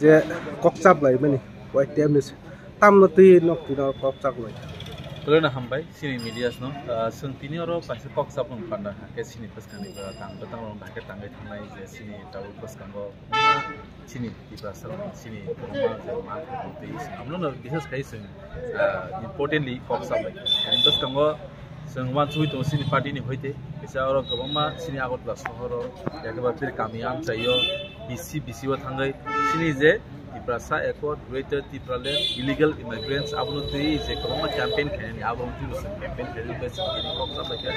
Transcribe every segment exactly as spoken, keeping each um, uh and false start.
Je kok chap lai mani, Y T F ni tamno twi nok twi no kok chap lai. Tole no hambai, sini media no, ah, swng tini oro kaisa kok chap wng panda ha, ke sini bwskangni bwra tang, bwtang rok bahai khe tangwi thangnai je sini tabuk bwskango, sini Tiprasa rok, sini kwbangma je ma twi swng, amno no bises khai swng, ah, importantly kok chap lai. Ani bwskango Chwng uansugwi tongo chini party ni hoite, kisa oro kwbangma chini Agartala sohoro, yakeba phir kami amchaio, B C, B C o thangwi chini je Tiprasa Accord, Greater Tipraland, illegal immigrants, abono twi je kwbangma campaign khainani, abo wngtwi bo chwng campaign khainani, bai chwng tini kok sabaikha.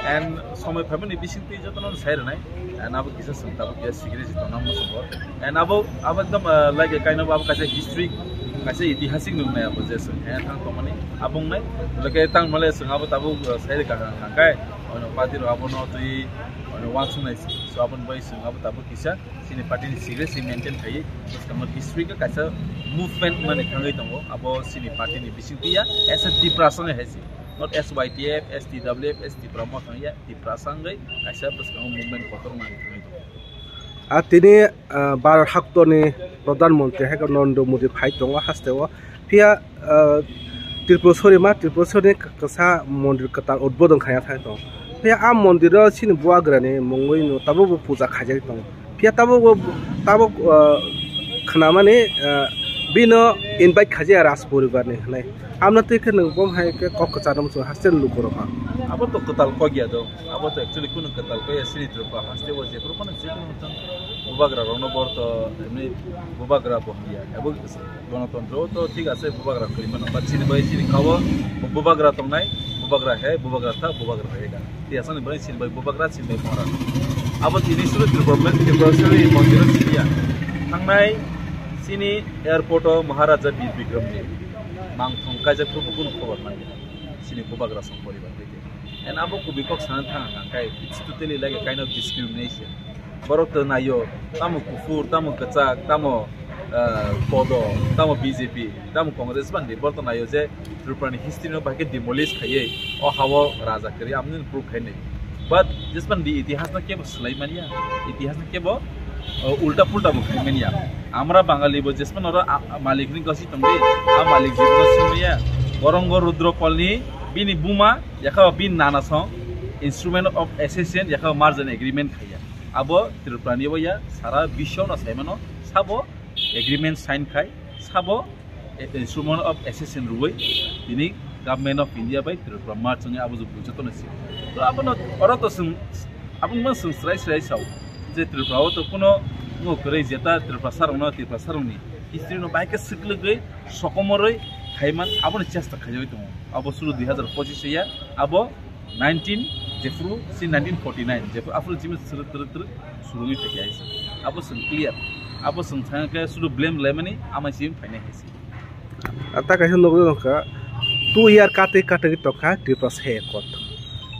And somoi phaimani bisingtwi jotono sai rwnai, and abo kisa chwng tabuk kisa secrecy tongna muchungo. And abo, abo ekdom, ah, like kaino abo kaisa history, kaisa itihasik nungnai abo je chwng khaina thang tongmani, abo wngnai. Lake tang male chwng abo tabuk, ah, sai rwkha hwnkha khe, ono party rok abono twi, ono uansuknai se. So aboni bai chwng abo tabuk kisa chini party ni secrecy maintain khaiwi bwskango history khe kaisa movement mani thangwi tongo. Abo chini party ni bisingtwi ya, as a Tiprasa ni hai se. Not as Y T F, as T W F, as Tipra Motha ya, Tiprasa wngwi kaisa bwskango movement kotor mani thangwi tongo. A tini, ah, Bharat haktorni Pradhan Mantri hai khe Narendra Modi phai tongo hasteo. Phiya, ah, Tripurasori ma, Tripurasori k-, kasa mondir kwtal udbodon khaina thang tongo. Phiya a mondiro chini buagrani mungwi no tabuk bo puja khaijak tongo. Phiya tabuk bo, tabuk, ah, khnamani, ah, bino invite khaijak Raj poribarni hwnwi. Amno twi khe nwng bo hai khe kok kwcharo muchung haste lukurok ha. Abo to kwtal kok ya do. Abo to actually kunu kwtal kok ya, chini Tripura haste o jephru phano jephru wngthang bubagra rokno bor to emni bubagra bo hamya. Abo Gonotontro o to thik ase, bubagra kwrwi mano, but chini bai chini kha-o bo bubagra tongnai, bubagra he, bubagra tha, bubagra he ga. Tei asani bai chini bai bubagra, chini bai mongra. Abo tini suru Tripura, Tripura suru mondiro siniya. Thangnai chini airport o Maharaja Bir Bikram ni mangthong kaijak phuru bo kunu khobor manya. Chini bubagra song poribar bai tei. And abo kubui kok sana thang ang kai, it's totally like a kind of discrimination. Borok to naio, tamo kuphur, tamo kwchak, tamo, ah, kodo, tamo B J P, tamo Congress bandi, borok to naio je Tripura ni history no bahai khe demolish khaiwi o ha-o raja kwrwi amni proof khainai. But jespan di itihas no kebo swlai manya, itihas no kebo, uh, ulta pulta bo khai manya. Amra Bangali bo jespan oro a, a malik ni gosi tongdi, a malik jibo no swngmaya. Borongo Rudra Pal ni bini buma, yakha bini nana song instrument of accession, yakha merger agreement khaiya. Abo Tripura ni bo ya, sara bisho no saimano, sabo agreement sign khai, sabo instrument of accession rwui tini Government of India bai Tripura merge wngwi abo joto no si. To abono oro to chwng, abono chwng srai srai sao je Tripura o to kuno ngo kwrwi jeta Tripura sarokno, Tripura sarokni history no bai khe swklwgwi sokomorwi khaiman aboni chesta khaiwi tongo. Abo suru dui hazar pochis ya, abo nineteen jephru si nineteen forty nine jephru aphuru jimi suru turu turu surungwi phaikha hai se. Abo chwng clear. Abo chwng thangkhe suru blame laimani amai simi phainai hai se. A ta kaisa nugwi mankha, two year katwi katwi tongkha Tripura se kot.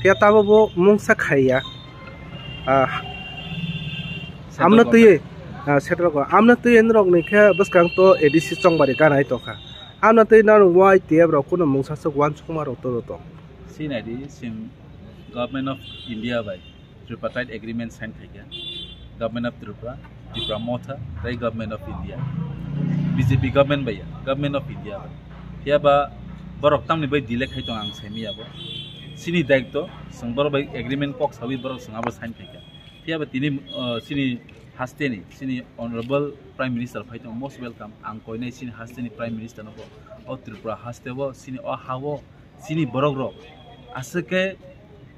Phiya tabo bo mungsa khaiya. Ah, amno twi, ah, central government. Amno twi norok ni khe bwskang to A D C chongbari ganai tongkha. Amno twi norok Y T F rok kuno mungsa swk uansukma rok to tong. Sinai di, sim Government of India bai Tripartite Agreement sign khaikha, Government of Tripura, Tipra Motha, tei Government of India, B J P government bai ya, Government of India bai. Phiya ba borok tamni bai delay khai tong ang saimaya bo. Chini daitw, chwng borok bai agreement kok sawi borok chwng abo sign khaikha. Phiya ba tini, uh, chini hasteni, chini Honorable Prime Minister phai tong, most welcome. Ang koinai chini hasteni Prime Minister no bo, o Tripura haste o, chini o ha o, chini borok rok aswk khe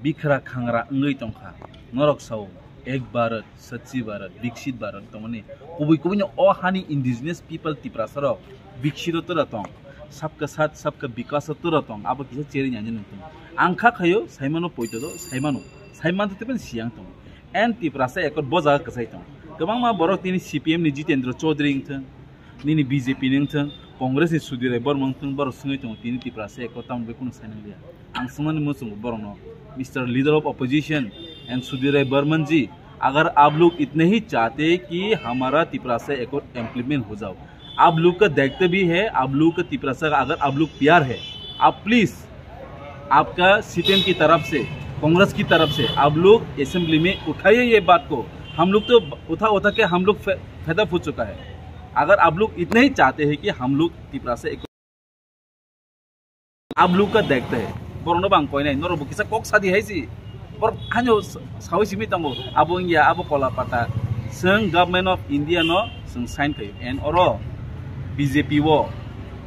bikhra khangra wngwi tongkha. Norok sao, Ek Bharat, Swachh Bharat, Viksit Bharat tongmani. Kubui kubui no o hani indigenous people Tiprasa rok Viksit o tora tong, Sabka Sath, Sabka Vikas o tora tong, abo kisa cherwi nani nung tong. Ang kha khayo, saimano poito do, saimano, saiman tei ben siyang tong. And Tiprasa Accord bo jaga kwchai tong. Kwbangma borok tini C P M ni Jitendra Chaudhary wngthung, nini B J P ni wngthung, Congress ni Sudhir Rai Barma wngthung, borok swngwi tongo tini Tiprasa Accord tamo bai kunu sai nang liya. Ang swngmani muchungo borokno, Mister Leader of Opposition and Sudhir Rai Barman ji, अगर आप लोग इतने ही चाहते हैं कि हमारा Tiprasa accord implement हो जाओ, आप लोग का देखते भी है, आप लोग का तिपरासा का अगर आप लोग प्यार है, आप प्लीज आपका सीपीएम की तरफ से, कांग्रेस की तरफ से आप लोग असेंबली में उठाइए ये बात को। हम लोग तो उठा उठा के हम लोग फे-, फेड अप हो चुका है। अगर आप लोग इतना ही चाहते हैं कि हम लोग तिपरासा एक, आप लोग का देखते हैं, borok no bang koinai, norok bo kisa kok sadi hai si, borok hanyo sawi simi tongo, abo wngya, abo kola pata, chwng Government of India no chwng sign khayo, and oro B J P o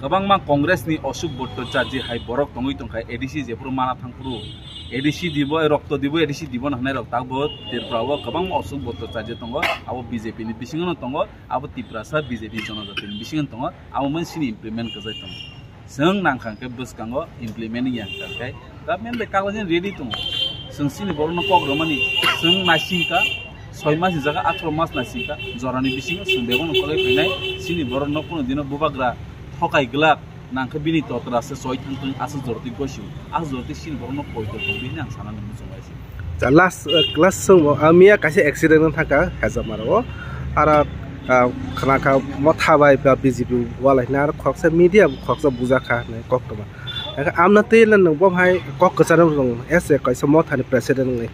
kwbangma Congress ni Ashok Bhattacharya hai borok tongwi tongkha, A D C jephuru mana thangphuru, A D C dibo, rokto dibo, A D C dibo na hwnai rok, tabuk Tripura o kwbangma Ashok Bhattacharya tongo, abo B J P ni bisingo no tongo, abo Tiprasa B J P jonojatini bisingo tongo, abo man sini implement kwjai tongo. Chwng nangkha hwnkhe bwskango implement wngya hwnkhe government bai kaklaijani ready tongo. Chwng chini borokno kok rwmani, chwng naisingkha, soi mas ni jaga atharo mas naisingkha, jorani bisingo chwng bebakno kolai phainai, chini borokno kunu dino bubagra thokai glak, nangkhe bini totra se choi thangthung, aswk jorotwi gosio, aswk jorotwi chini borokno poito tongdi hwnwi ang sanani muchungo. Ja, last, uh, last song bo, ah, miya kaisa accident wng thangkha Hezamara o. Aro, ah, khna kha motha bai ba B J P walai hwnwi aro khoroksa media bo khoroksa bujakha hwnwi kok tongma. Hwnkhe amno twi le nwng bo hai kok kwcharo rwng ese kaisa mothani president wngwi.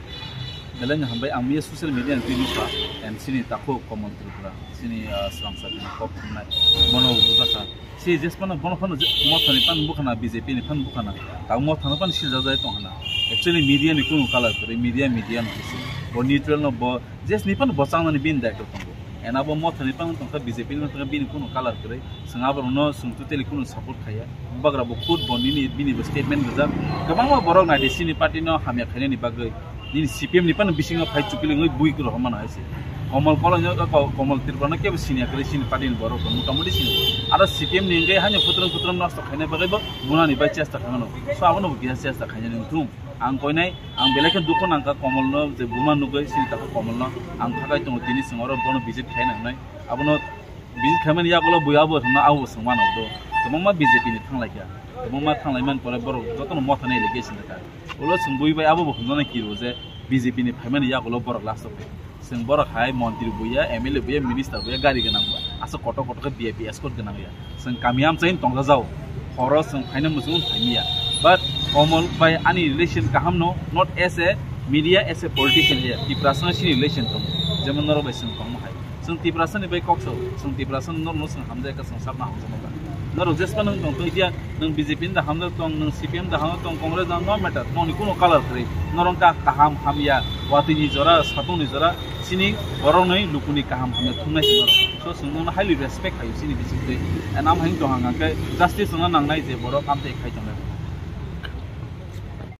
Belai no hambai, ang miya social media ni twi nukha, M C ni takhuk Komol Tripura, chini, ah, swrangsa bini kok thumnai, bono bujakha. Si jesmano bono phano je-, mothani pan bukhana, B J P ni pan bukhana. Tang mothano pan siljajai tong hana. Actually media ni kunu color kwrwi, media media no kisi. Bo neutral no bo jesni pan bo changnani bini daitw tongo. Ena bo mothani pan tongkha, B J P ni tongkha, bini kunu color kwrwi. Chwng aborokno chwng totally kunu support khaiya. Bubagra bo khud bo nini bini bo statement rijak. Kwbangma borok naidi chini party no hamya khainani bagwi. Nini C P M ni phano bisingo phai chukuli wngwi bui rohormano hai se. Komol Koloi no, ko-, Komol Tripura no kebo siniya kwrwi chini party ni borok rok motamoti sini. Aro C P M ni wngwi haino phutrwng phutrwng nosto khaina bagwi bo bunani bai chesta khaimano. So abono bo kisa chesta khainani wngthung. Ang koinai, ang belai khe dukhu nangkha Komol no je buma nugwi chini takhuk Komol no. Ang thakai tongo tini chwng oro bono visit khaina hwnwi. Abono visit khaimani yagulo bui abo hwnna abo swngmano do. Kwbangma B J P ni thanglaikha. Kwbangma thanglaiman pore borok jotono mothani allegation rwkha. Ulo chwng bui bai abo bo hwnjana kiro je B J P ni phaimani yagulo borok last o. Chwng borok hai montri buya, M L A buya, minister buya, gari gwnang ba. Aswk kotor kotor khe V I P escort gwnang ya. Chwng kami amchaini tongjajago. Horo chwng phaina muchungo phaimiya. But Komol bai ani relation kaham no, not as a media, as a politician ya. Tiprasa chini relation tongo. Jemon norok bai chwng tongma hai. Chwng Tiprasani bai kok sao, chwng Tiprasani norokno chwng hamjai kha, chwng sakno hamjakma kha. Norok jesma nwng tong, tong, media, nwng B J P ni da hamjak tong, nwng C P M da hamjak tong, Congress da no matter, nokni kuno color kwrwi. Norok ka kaham hamya, watwi ni jora, satung ni jora, chini borok ni lukuni kaham hamya thungnai se norok. So chwng nokno highly respect khaio chini bisingtwi. And am hai tong hang khe justice wngna nangnai je borok amtwi khai tongnai.